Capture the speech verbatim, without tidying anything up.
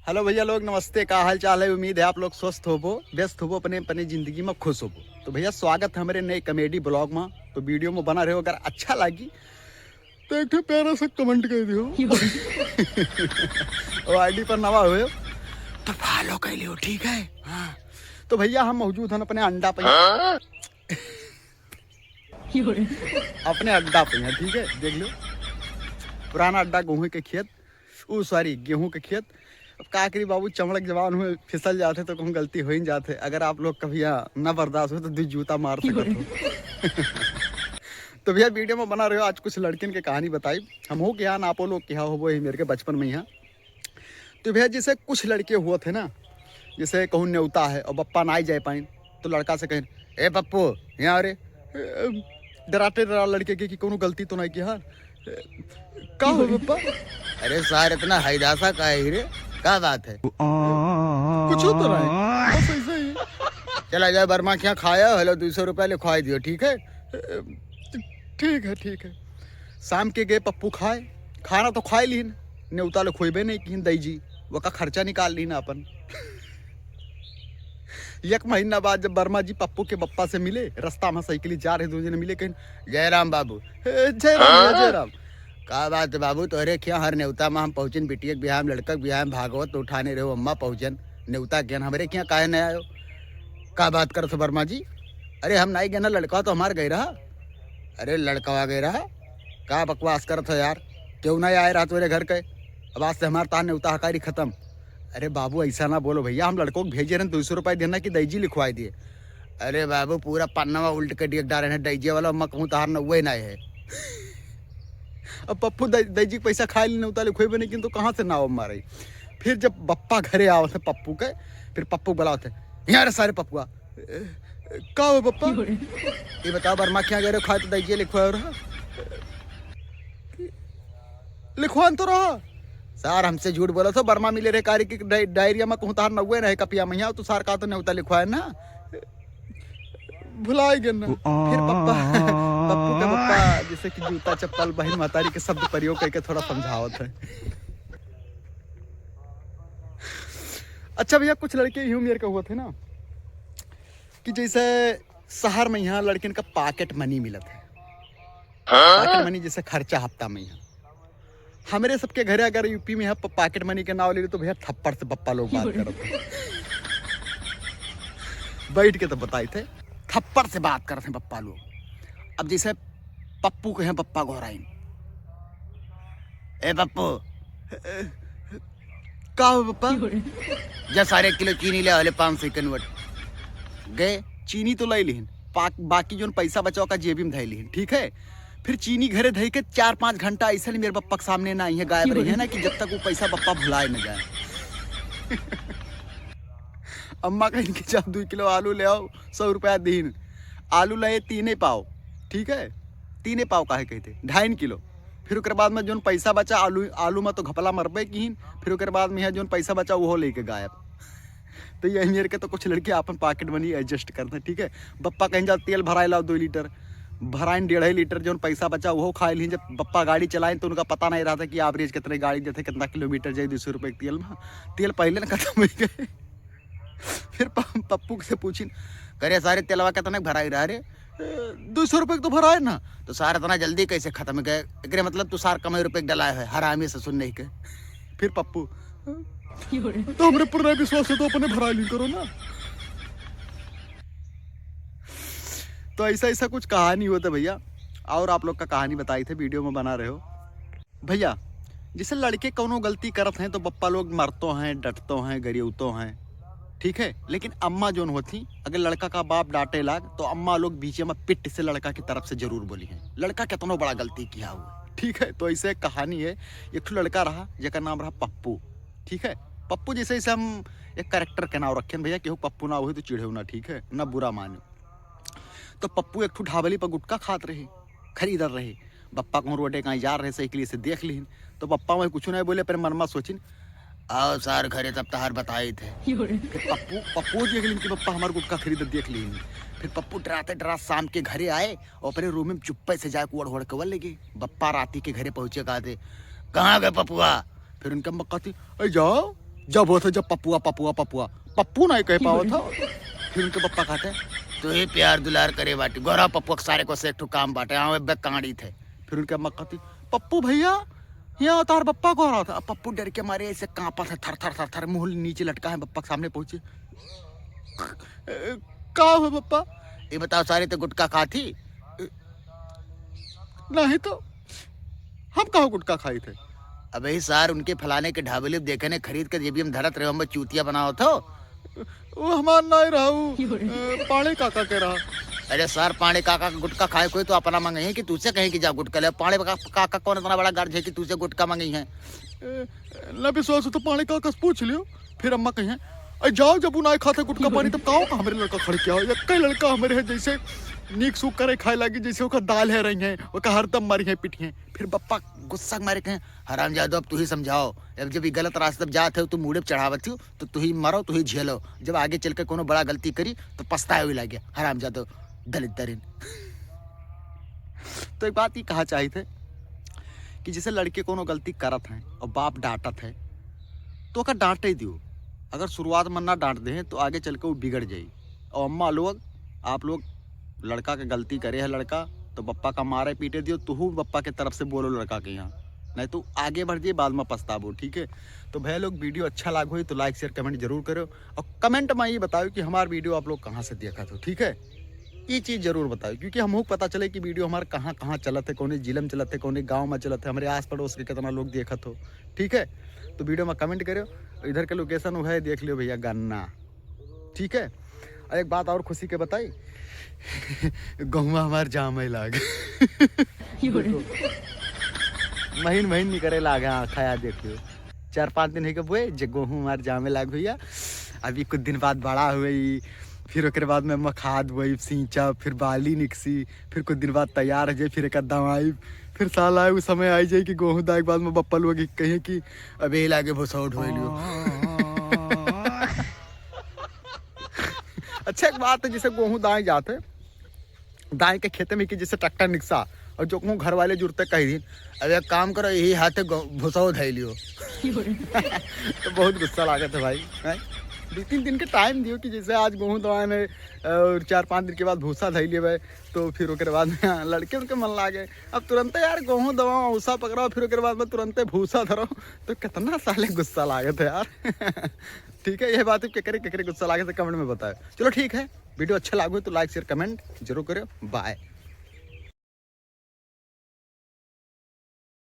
हेलो भैया लोग, नमस्ते, का हाल चाल है? उम्मीद है आप लोग स्वस्थ होबो, व्यस्त होबो, अपने अपने जिंदगी में खुश होबो। तो भैया, स्वागत है हमारे नए कॉमेडी ब्लॉग में। तो वीडियो में बना रहो, अगर अच्छा लागी तो एक ठे प्यारा सा कमेंट कर दियो। और आईडी पर नवा हुए तो फॉलो कर लियो, ठीक है? हाँ। तो भैया, हम मौजूद हैं अपने अंडा पे, अपने अड्डा पे हैं, ठीक है? देख लो, पुराना अड्डा, गेहूं के खेत, ओ सॉरी, गेहूं के खेत। अब का करी बाबू, चमड़क जवान हुए, फिसल जाते तो कहूँ गलती हो ही जाते। अगर आप लोग कभी यहाँ ना बर्दाश्त हो तो दो जूता मार सकत हो। तो भैया, वीडियो में बना रहे हो। आज कुछ लड़किन के कहानी बताई, हम हो के यहाँ ना, आपो लोग के यहाँ होबो ही मेरे के बचपन में यहाँ। तो भैया, जैसे कुछ लड़के हुआ थे ना, जैसे कहूँ नेवता है और बप्पा ना आई जाए पाइन, तो लड़का से कहें, "ए पप्पू, यहाँ रे।" ए, डराते डरा लड़के के कि कोनो गलती तो नहीं किया है। "का हो बप्पा?" "अरे सार, इतना हैदासा का है रे, का बात है?" "कुछ तो नहीं, बस ऐसे ही।" "चला जाए बर्मा के यहाँ खाया, हेलो, दो सौ रुपया लिखवाई दियो, ठीक है?" "ठीक है, ठीक है।" शाम के गए पप्पू खाए, खाना तो खाए लीन, नेवता ले खोइबे नहीं किन दई जी, वका खर्चा निकाल लीन अपन। एक महीना बाद जब वर्मा जी पप्पू के बप्पा से मिले, रास्ता में साइकिल जा रहे, दो जने मिले, कहें, "जय राम बाबू।" "ए, जय राम भैया, जय राम।" "का बात है बाबू, तोहरे क्या हर नेवता में हम पहुँचिन, बिटिया के बियाह में, लड़का के बियाह में, भागवत तो उठाने रहे हो, अम्मा पहुँचन, नेवता के हमरे क्या काहे नहीं आयो?" "का बात करत हो वर्मा जी?" "अरे हम नहीं गए ना, लड़का तो हमार गए रहा।" "अरे लड़कवा गए रहा, का बकवास करत हो यार, क्यों नहीं आए रहा तोरे घर के? अब आज से हमार तान नेवता हकारी खत्म।" "अरे बाबू, ऐसा ना बोलो भैया, हम लड़कों को भेजे रहन, दो सौ रुपये देना कि दईजी लिखवाई दिए।" "अरे बाबू, पूरा पन्नवा उल्ट के डिग डारे हैं, दईजे वाला मैं कहूँ तहार नौवे ना है।" अब पप्पू दै-, दईजी के पैसा खाए ली, नेवता लिखवाई बने, किंतु कहाँ से नाव मारे? फिर जब बप्पा घरे आवत है पप्पू के, फिर पप्पू बुलावत है, "यहाँ रे सारे पप्पुआ।" "ए, का हो बप्पा?" "ये बताओ, वर्मा क्या गए रहे खाए तो दईजी लिखवाए रहा?" "लिखवान तो रहा।" "सार हमसे झूठ बोला था, वर्मा मिले रहे कारी की डाय-, डायरिया में कहूँ तार नौवे रहे कपिया में, यहाँ तो सार का तो नेवता लिखवाए ना।" भुलाए गए ना। फिर पप्पा, पप्पू का पप्पा जैसे कि जूता चप्पल बहन महतारी के शब्द प्रयोग करके थोड़ा समझावत है। अच्छा भैया, कुछ लड़के यूं मेरे का हुआ थे ना कि जैसे शहर में यहाँ लड़किन का पॉकेट मनी मिलत है, पॉकेट मनी जैसे खर्चा हफ्ता में यहाँ हमरे सबके घरे अगर यूपी में यहाँ प-, पॉकेट मनी के नाव ले ली तो भैया थप्पड़ से बप्पा लोग बात करत हैं। बैठ के तो बताई थे, थप्पड़ से बात करत हैं बप्पा लोग। अब जैसे पप्पू के हैं बप्पा गोहराइन, "ए पप्पू।" "का हो बप्पा?" "जा सारे किलो चीनी ले आवले पाँच सौ के नोट।" गए, चीनी तो ले लिहिन, पा-, बाकी जोन पैसा बचाव का जेबी में धै लिहिन, ठीक है। फिर चीनी घरे धई के चार पाँच घंटा ऐसे मेरे बप्पा के सामने ना आई है, गायब रही है ना, कि जब तक वो पैसा बप्पा भुलाए न जाए। अम्मा कहिन कि "जा दुई किलो आलू ले आओ, सौ रुपया दीन।" आलू लाए तीने पाव, ठीक है, तीने पाव काहे कहते, ढाइन किलो। फिर ओकर बाद में जोन पैसा बचा आलू, आलू में तो घपला मरबे किहिन, फिर ओकर बाद में यहाँ जोन पैसा बचा वो लेके गायब। तो यही मेरे के तो कुछ लड़के आपन पॉकेट मनी एडजस्ट करते हैं, ठीक है। बप्पा कहिन "जा तेल भराए लाओ दो लीटर", भराइन डेढ़ लीटर, जोन पैसा बचा वो खाए लीन। जब बप्पा गाड़ी चलाइन तो उनका पता नहीं रहा था कि एवरेज कितने गाड़ी देते, कितना किलोमीटर जाए दो सौ रुपये के तेल में, तेल पहले ना खत्म हो गए। फिर प-, पप्पू से पूछिन, "करे सारे तेलवा कितने के भराई रहा रे?" "ए, दो सौ रुपये के तो भराए ना।" "तो सार इतना जल्दी कैसे खत्म गए? एकरे मतलब तू सार कमे रुपये के डलाए है, हरामी ससुर नहीं के।" फिर पप्पू, "तो हमरे पर नहीं विश्वास है तो अपने भरा ली करो ना।" तो ऐसा, ऐसा कुछ कहानी होता भैया, और आप लोग का कहानी बताई थे, वीडियो में बना रहे हो। भैया, जैसे लड़के कौनो गलती करत हैं तो बप्पा लोग मरतो हैं, डटतो हैं, गरियौतो हैं, ठीक है। लेकिन अम्मा जोन होती, अगर लड़का का बाप डांटे लाग तो अम्मा लोग बीचे में पिट से लड़का की तरफ से जरूर बोली हैं, लड़का कितनो बड़ा गलती किया हुआ, ठीक है। तो ऐसे एक कहानी है, एक ठो लड़का रहा जेकर नाम रहा पप्पू, ठीक है। पप्पू जैसे, जैसे हम एक कैरेक्टर के नाम रखें भैया, केहू पप्पू ना हुए तो चिढ़े ना, ठीक है, ना बुरा माने। तो पप्पू एक ठो ढाबली पर गुटखा खात रहे, खरीदत रहे। बप्पा कहूँ रोडे कहीं जा रहे, साइकिल से देख लिहिन। तो बप्पा वहीं कुछ नहीं बोले, पर मन में सोचिन, "आओ सार घरे तब तहार बताई थे।" फिर पप्पू, पप्पू देख लिहिन कि बप्पा हमार गुटखा खरीदत देख लिहिन। फिर पप्पू डराते डरा शाम के घरे आए और अपने रूम में चुप्पे से जाके ओढ़ ओढ़ के लगे। बप्पा राती के घरे पहुँचे, कहते, "कहाँ गए पप्पुआ?" फिर उनके अम्मा कहती, "ए जाओ, जब होत है, जब पप्पुआ, पप्पुआ, पप्पुआ, पप्पू नाहीं कह पावत हो। फिर उनके पप्पा कहते हैं, "तू ही प्यार दुलार करे बाटी, गोरा पप्पुआ के सारे को से एक ठो काम बाटे, आवे बे कांडी थे।" फिर उनके अम्मा कहती, "पप्पू भैया, यहाँ तार पप्पा को रहा था।" अब पप्पू डर के मारे ऐसे कांपत है, थर थर थर थर, मुंह नीचे लटका है, पप्पा के सामने पहुंचे। "ए, का हो पप्पा?" "ये बताओ सारे, तो गुटखा खाती?" "नहीं तो, हम कहाँ गुटखा खाई थे?" "अबे सार, उनके फलाने के ढाबे ले देखे ने खरीद के जेबी में धरत रहे, हम चूतिया बनावत हो।" "वो हमार नाहीं रहा, वो, अ, पाड़े काका के रहा।" "अरे सार, पाड़े काका के गुटखा खाए कोई तो अपना मंगई है कि तुझसे कहें कि जा गुटखा ले?" पाड़े का-, काका कौन इतना बड़ा गर्ज है कि तुझसे गुटखा मंगई है? "ए, ना विश्वास हो तो पाड़े काका से पूछ लियो।" फिर अम्मा कही हैं, "अरे जाओ, जब उ नाहीं खाते गुटखा पानी, तब काओ का हमरे लड़का खड़े किया हो? एक कई लड़का हमरे है, जैसे नीक सूख करे खाए लागी, जैसे ओकर दाल है रही हैं, ओकर हरदम मारी हैं, पीटी हैं।" फिर बप्पा गुस्सा के मारे कहें, "हरामजादो, अब तू ही समझाओ, अब जब ये गलत रास्ते पे जात है, तू मूड़े पे चढ़ावत हो, तो तू ही मरो, तू ही झेलो, जब आगे चल के कोनो बड़ा गलती करी, तो पछताए हुए लागे, हरामजादो, दलित दरिन।" तो एक बात ये कहा चाहिए थे कि जैसे लड़के कोनो गलती करत हैं और बाप डांटत है, तो ओकर डांटे दियो। अगर शुरुआत में ना डांट दे, तो आगे चल के वो बिगड़ जाई। और अम्मा लोग, आप लोग, लड़का के गलती करे है लड़का, तो बप्पा का मारे पीटे दियो, तुहू बप्पा के तरफ से बोलो लड़का के यहाँ, नहीं तो आगे बढ़ जाई, बाद में पछताबो, ठीक है? तो भैया लोग, video अच्छा लाग होई तो like, share, comment जरूर करो, और comment में ये बताओ कि हमार video आप लोग कहाँ से देखत हो, ठीक है? ये चीज़ जरूर बताओ, क्योंकि हमहू के पता चले कि video हमार कहाँ कहाँ चलत है, कौने जिला में चलत है, कौने गाँव में चलत है, हमरे आस पड़ोस के कितना लोग देखत हो, ठीक है? तो video में comment करो। इधर के location वो है, देख लियो भैया, गन्ना, ठीक है? और एक बात और खुशी के बताई, गहुआ हमार जामे लाग। महीन महीन निकरे लाग, हाँ, खाया देख लियो। चार पाँच दिन है के बोए, जे गोहूँ हमार जामे लाग भैया। अभी कुछ दिन बाद बड़ा हुई, फिर ओकरे बाद में मखाद बोई, सींचा, फिर बाली निकसी, फिर कुछ दिन बाद तैयार हो जाए, फिर एक दवाई, फिर साला उ समय आई जाए कि गोहूँ दाए के बाद में बप्पा लोग कहे कि "अबे लागे भुसौट हो लियो।" अच्छा, एक बात है, जैसे गोहूँ दाए जाते, दाए के खेते में कि जैसे ट्रैक्टर निकसा और जो कहूँ घर वाले जुड़ते कह दिन, "अब एक काम करो, यही हाथे गो-, भुसौ धै लियो।" तो बहुत गुस्सा लागत है भाई, हैं? दो तीन दिन के टाइम दियो कि जैसे आज गोहूँ दवाए में और चार पाँच दिन के बाद भूसा धै लियो भाई, तो फिर ओकरे बाद में, हाँ, लड़के उनके मन लागे। अब तुरंते यार गोहूँ दवाओ, भूसा पकड़ाओ, फिर ओकरे बाद में तुरंते भूसा धरो, तो कितना साले गुस्सा लागत है यार। ठीक है, ये बात है, केकरे केकरे गुस्सा लागत है, comment में बताओ। चलो ठीक है, video अच्छा लागो तो like, share, comment जरूर करो। Bye।